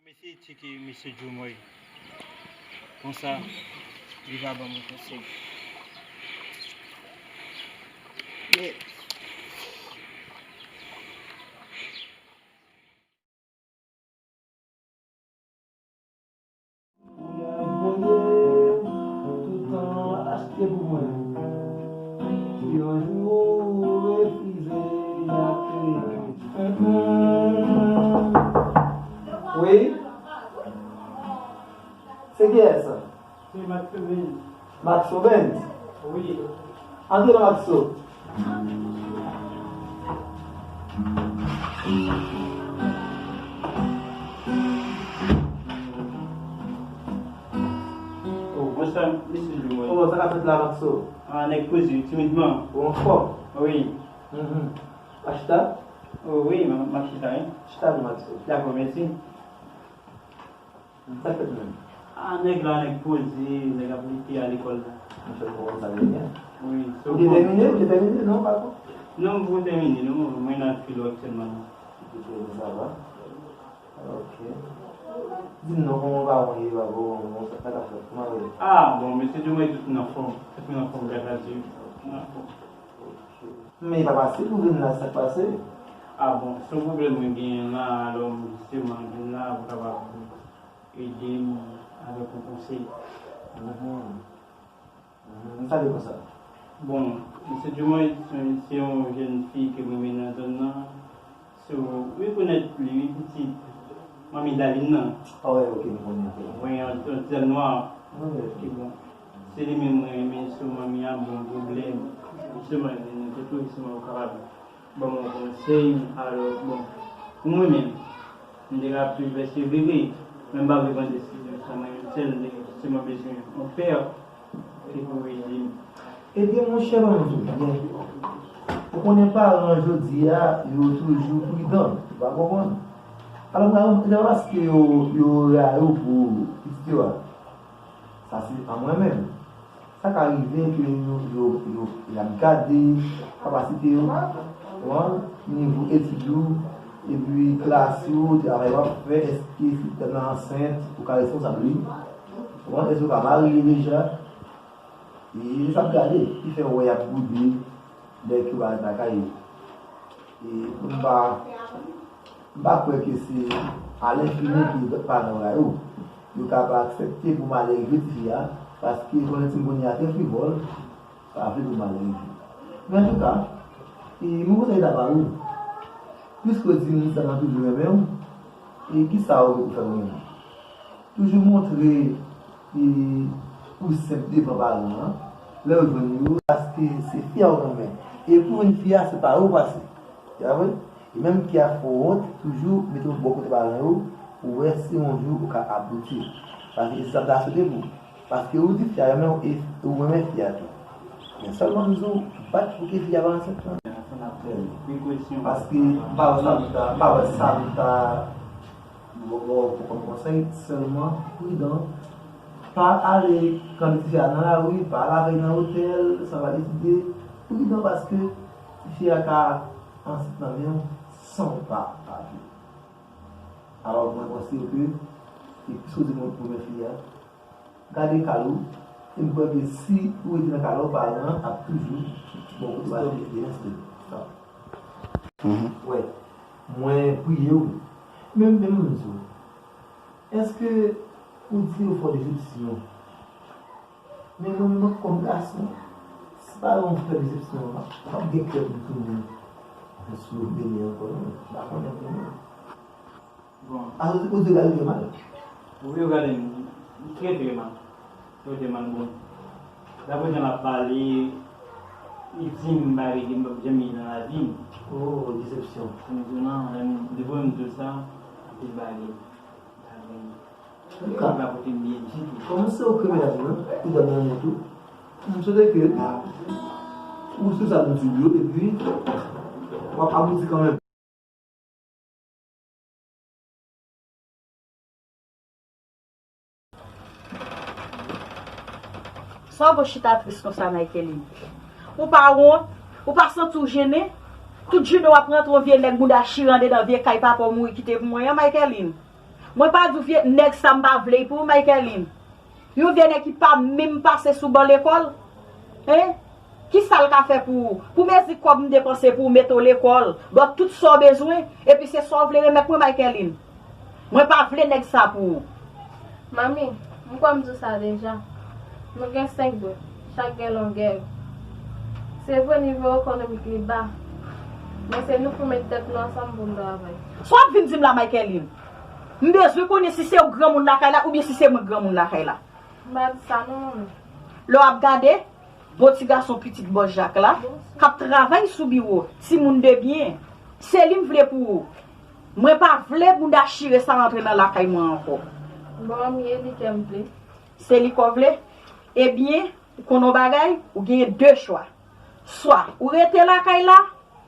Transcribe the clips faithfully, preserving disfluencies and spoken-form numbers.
Mwen eseye tcheke mesye Jomoy. Konsa, li va ban mwen konsèy. Tout tan achte pou mwen. Si yon jou ou refize, y ap kreye. Wi. Se kiyès sa? Se Max Sauvens. Max Sauvens? Wi. Antre non, Max Sau. Oh, bonswa, mesye Jomoy. Oh, sa k ap fèt la, Max Sau? Ah, nèg poze, timidman. Ou anfòm? Wi. Mhm. W ap chita? Oh, wi, m ap, m ap chita, wi. Chita non, Max Sau. Dakò, mèsi. Sa k fèt menm? Ah, nèg la, nèg poze, nèg ap lite a lekòl la. Monchè, m konprann sa byen. Wi, ou te tèmine, ou te tèmine, non, pa kon? Non, m poko tèmine, non, mwen nan filo aktyèlman, non. Ou te tèmine, sa va? Ok. Di m non, kòman w pa konn ye, pa bon, sa, sa k ap fèt, kòman w ye? Ah, bon, mesye Jomoy, tout moun anfòm, tout moun anfòm, gras a Dye, tout moun anfòm. Ok. Men e pa fasil pou vin la, sa k pase? Ah bon, se yon pwoblèm mwen genyen la, alò m jisteman vin la pou kapab ede m avèk yon konsèy. Mhm. Mhm. Sa vle konsa. Bon, mesye Jomoy, se, se yon jèn fi ke m renmen nan zòn nan. So, ou rekonèt li, wi, pitit manmi Daline nan. Ah, wi, ok, m konnen. Wi, yon, yon ti zòn nwa. Wi, wi. Ok, bon. Se li menm mwen renmen, so manmi a bon pwoblèm. Jisteman, li nan tout wi, jisteman, ou kapab ban mwen konsèy. Alò, bon, pou mwen menm, m te ka ap toujou pèsevere, men m pa vle pran desizyon sa mwen menm sèl, m te jisteman bezwen yon pè ki pou ede m. Ebyen, monchè, ban m di w byen. Ou konnen paran jodi a, yo toujou pridan, ou pa konprann? Alò, m pa konprann, se pa paske yo, yo rayi w pou pitit yo a. Sa se an mwen menm. Sa ka rive ke yo, yo, yo, y ap gade kapasite yo, konprann, nivo etid ou, epi klas ou, travay w ap fè, èske si w nan ansent, ou ka responsab li, konprann, èske w ka marye deja, e sa ap gade, ki fè w wè y ap boude, lè ke w pa ret lakay ou. E pou m pa, m pa kwè ke se alenfini ke lòt paran yo rayi w. Yo ka pa aksepte pou malè rive tifi a, paske konnen timoun kounye a te frivòl, pa vle pou malè rive. Men antouka, e, mwen konsèy sa ba ou. Piske w di m sa nan toujou renmen w, e kisa ou fè ou menm? Toujou montre, e, ou senp devan paran an, lè yo jwenn yo, paske se fi a ou renmen. E pou vin fi a, se pa ou pase. Se pa vre? E menm ki ap fè w wont, toujou mete w bò kote paran yo, pou wè si yon jou ou ka abouti. Paske se sa m ta swete pou ou. Paske ou di fi a renmen w, e ou renmen fi a tou. Men sèlman m di w, bat pou ke fi a pa ansent lan. Paske m pa wè sa m ta, m pa wè sa m ta Bon, bon, pou kòm konsèy, sèlman pridan. Pa ale kanpe tifi a nan lari, pa al avè l nan otèl, san pa deside. Pridan paske tifi a ka ansent nan men w san w pa, pa vle. Alò, mwen panse ke, e piske w di mwen premye fi a, gade kal ou, e m kwè ke si ou rete nan kal ou, paran an ap toujou bò kote w al. Stop. Stop. Mhm. Wè, mwen priye w. Men, men mwen di w, èske ou di yo fò de jodi si non? Men mwen menm kòm gason, Pa yon fè desepsyon, pa, pa gen kè pou tounen sou Beni ankò, non. Pa konnen pou mwen. Bon. A, ou, ou di gade gen mal. Ou vle gade m, m trè, trè mal. Trè, trè mal, bon. Daprè jan l ap pale, li di m bagay ke m p ap janm ye nan lavi m. Oh, desepsyon. Sa m di w lan, lè m, depi m di w sa, anpil bagay. Bagay. Li pa ka pote m byen ditou. Kòman se ou ki menaj mwen, ou dam nan mwen tou. M swete ke ou sou sa m di w yo, epi w ap abouti kanmenm. Sa w gon chita tris konsa, Michaeline? Ou pa wont? Ou pa santi w jennen? Tout jounen w ap rantre yon vye nèg bouda chire anndedan vye kay papa w mouri kite pou mwen an, Michaeline. Mwen pa di w vye nèg sa m pa vle l pou ou, Michaeline. Yon vye nèg ki pa menm pase sou ban lekòl. Hein? Kisa l ka fè pou ou? Pou mezi kòb m depanse pou w mete w lekòl, ba w tout sa w bezwen, epi se sa w vle remèt mwen, Michaeline? Mwen pa vle nèg sa pou ou. Manmi, m kwè m di w sa deja. Nou gen senk bouch, chak gen longè yo. Se vre nivo ekonomik li ba, men se nou pou met tèt nou ansanm pou n travay. Sa w ap vin di m la, Michaeline? M bezwen konnen si se ou granmoun lakay la oubyen si se mwen granmoun lakay la. M pa di sa non, manmi. Lè w ap gade, bon ti gason pitit bòs Jak la, k ap travay sou biwo, timoun de byen, se li m vle pou ou. Mwen pa vle bouda chire sa rantre nan lakay mwen ankò. Bon, manmi, e li kè m vle. Se li kò w vle? Ebyen, ou konn yon bagay, ou genyen de chwa. Swa ou rete lakay la,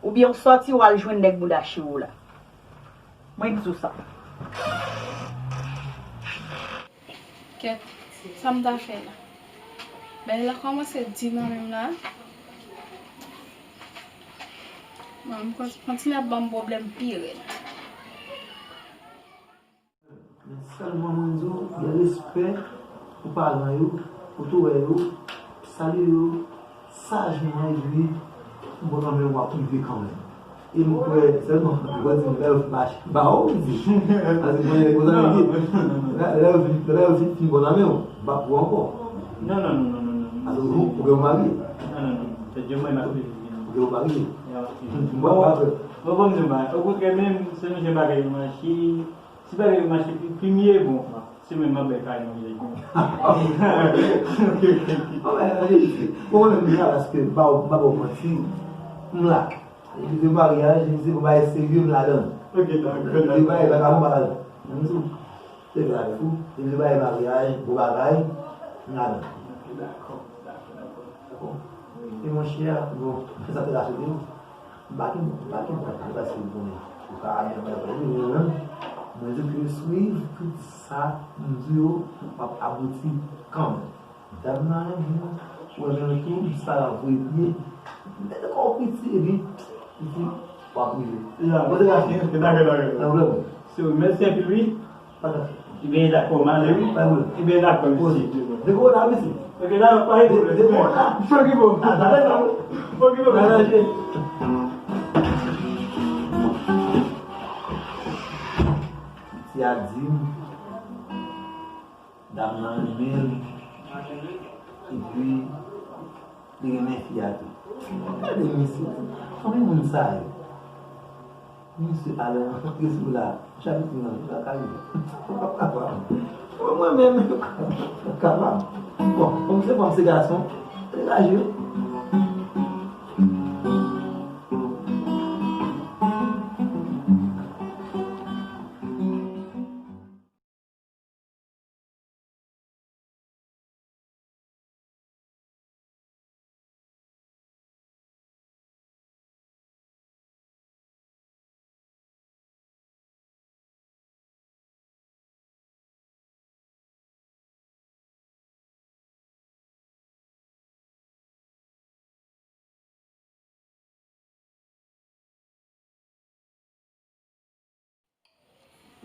oubyen ou sòti, ou al jwenn nèg bouda chire w la. Mwen di w sa. Kèt, sa m ta fè la? Bagay la kòmanse di nan men m la. Bon, m kon-, kontinye ap ban m pwoblèm pi rèd. Men sèlman mwen di w, gen respè pou paran yo, pou tourè yo, salye yo sajman, epi bon nan men w ap rive kanmenm. E m kwè sèlman, ou wè di m lè yo fin mache ba w, ou di. Paske mwen, lè konsa, m di, lè, lè yo fin, lè yo fin, fin bon nan men w, m p ap pran ankò. Non, non, non, non, non, non. Paske ou, ou gen yon mari. Non, non, non. Ou gen yon mari. M p ap pran. Bon, bon, m di w bagay. Okontrè, menm, se menm jan bagay yo mache, si bagay yo mache pi, pi mye, bon, se mwen m ap bay kay manje. Bon, men, bon, men, m la, paske, m pa, m pa ba w manti, m la. Li di maryaj, li di bagay serye, m ladan. Ok, dakò, li di bagay, dakò. Bagay, m pa ladan. M di w, se vre avèk ou. Li di bagay maryaj, gwo bagay, m ladan. Ok, dakò, dakò, dakò. Dakò? E monchè, bon, sa te rasire m. M pa gen, m pa gen pwoblèm, paske m konnen ou ka al nan bagay, men mwen menm, mwen di ke swiv tout sa m di yo, m ap abouti kanmenm. Dam nan renmen w, ou renmen l tou, sa la voye byen. Mete kò w piti, epi, piti, w ap rive. Bon, se la. Dakò, dakò, dakò. Nan pwoblèm. Se ou, mèsi anpil, wi. Ebyen, dakò, m ale wi. Ebyen, dakò, mesye. Depi w la, mesye. Ok, dakò, pa gen pwoblèm. Depi w la. Fòk li bon. Fòk li bon. Ti a di m, dam nan renmen l. Epi, li renmen fi a tou. Gade mesye, konbyen moun sa yo? Mesye Alain rantre sou la, chapit mwen, li pa ka rive. Mwen menm, m p ap kapab. Bon, kòm se fanm, se gason, degaje yo.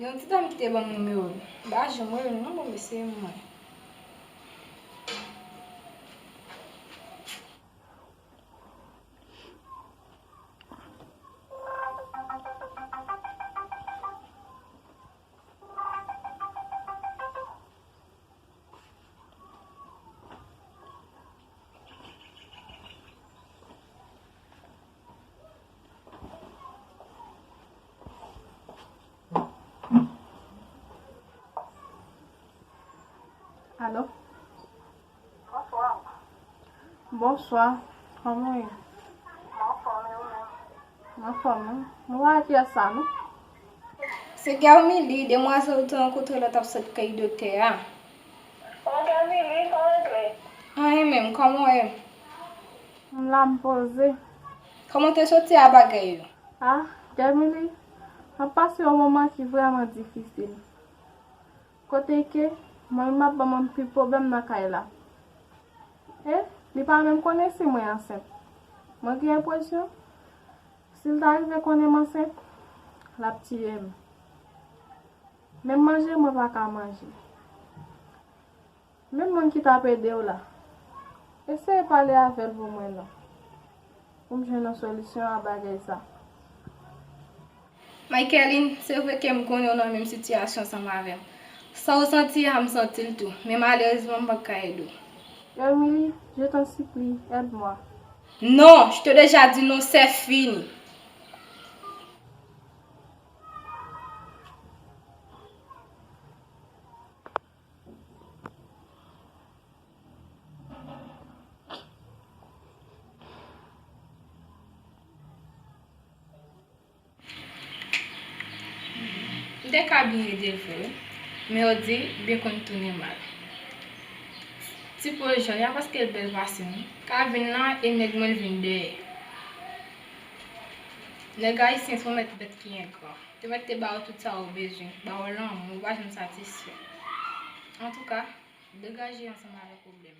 Gen yon ti dam ki te ban m nimewo l. M pa janm wè l non, bon, mesye mwen. Alo? Bonswa. Bonswa. Kòman w ye? M anfòm, e ou menm? M anfòm, wi. Mwen pa wè kiyès sa, non. Se Germily, demwazèl ou te rankontre lè w t ap sot kay doktè a. O, Germily, kòman w ye? Anyen menm, kòman w ye? M la, m poze. Kòman w te soti a bagay yo? A, Germily, m ap pase yon moman ki vrèman difisil. Kote ke mwen menm m ap ban mwen anpil pwoblèm nan kay la. E li pa menm konnen si mwen ansent. Mwen gen enpresyon, si l ta rive konnen m ansent, l ap tiye m. Menm manje mwen pa ka manje. Menm moun ki t ap ede w la, eseye pale avè l pou mwen non, pou m jwenn yon solisyon a bagay sa. Michaeline, se vre ke m konnen w nan menm sitiyasyon ansanm avè m. Sa w santi a, m santi l tou, men malerezman m p ap ka ede w. Germily, je t'en supplie, aide-moi. Non, je t'ai déjà dit non, c'est fini. M te ka byen ede l vre wi, men yo di byen konn tounen mal. Ti pòl jan, ya paske l bèl pase m wi, ka vin la e nèg mwen l vin dèyè. Nèg ayisyen se yon mèt bèt ki engra. Te mèt te ba w tout sa w bezwen, ba w lanmou, ou pa janm satisfè. Antouka, degaje ansanm avèk pwoblèm.